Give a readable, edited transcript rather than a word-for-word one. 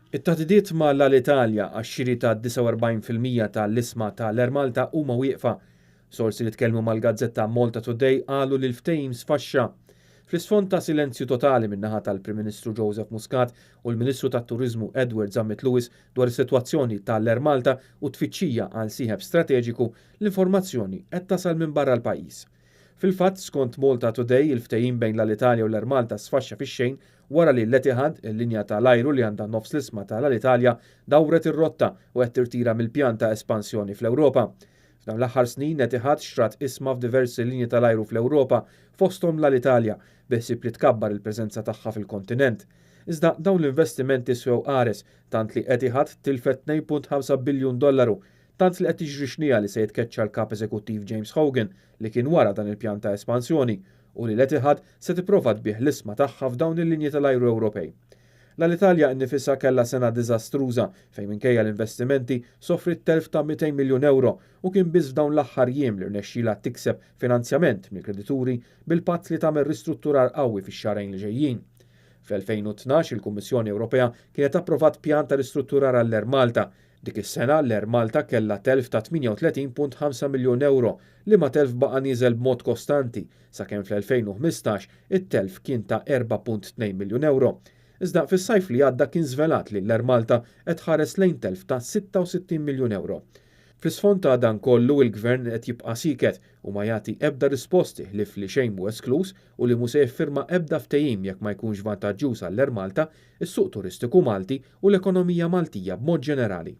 It-taħdidiet ma' l-Alitalia għax-xiri ta' 49% ta' l-ishma ta' l-Air Malta huma wieqfa. Sorsi li tkellmu mal-gazzetta Malta Today qalu li l-ftehim sfaxxa. Fl-isfond ta' silenzju totali min-naħa tal-Prim Ministru Joseph Muscat u l-Ministru tat-Turiżmu Edward Zammit Lewis dwar is-sitwazzjoni ta' l-Air Malta u tfittxija għal sieħeb strateġiku, l-informazzjoni qed tasal minn barra l-pajjiż. Fil-fatt, skont Malta Today, il-ftehim bejn l-Alitalia u l-Air Malta sfaxxa fix-xejn wara li l-Etihad, il-linja tal-ajru li għandha nofs l-ishma tal-Alitalia, dawret ir-rotta u qed tirtira mill-pjan ta' espansjoni fl-Ewropa. F'dawn l-aħħar snin Etihad xtrat ishma f'diversi linji tal-ajru fl-Ewropa, fosthom l-Alitalia, bi ħsieb li tkabbar il-preżenza tagħha fil-kontinent. Iżda dawn l-investimenti swew qares, tant li Etihad tilfet 2.5 biljun dollaru, tant li qed tiġri xniegħa li se jitkeċċa l-Kap Eżekuttiv James Hogan li kien wara dan il-pjan ta' espansjoni u li l-Etihad se tipprova tbigħ l-ishma tagħha f'dawn il-linji tal-ajru Ewropej. L-Alitalia nnifisha kellha sena diżastruża fejn minkejja l-investimenti sofriet telf ta' 200 miljun ewro u kien biss f'dawn l-aħħar jiem li rnexxielha tikseb finanzjament mill-kredituri bil-patt li tagħmel ristrutturar qawwi fix-xahrejn li ġejjin. Fl-2012 il-Kummissjoni Ewropea kienet approvat pjan ta' ristrutturar għall-Air Malta. Dik is-sena l-Air Malta kellha telf ta' 38.5 miljun ewro, liema telf baqa' nieżel b'mod kostanti sakemm fl-2015 it-telf kien ta' 4.2 miljun ewro. Iżda fis-sajf li għadda kien żvelat li l-Air Malta qed tħares lejn telf ta' 66 miljun ewro. Fl-isfond ta' dan kollu il-Gvern qed jibqa' sieket u ma jagħti ebda risposti ħlief li xejn mhu eskluż u li mhu se jiffirma ebda ftehim jekk ma jkunx vantaġġjuż għall-Air Malta, is-suq turistiku Malti u l-ekonomija Maltija b'mod ġenerali.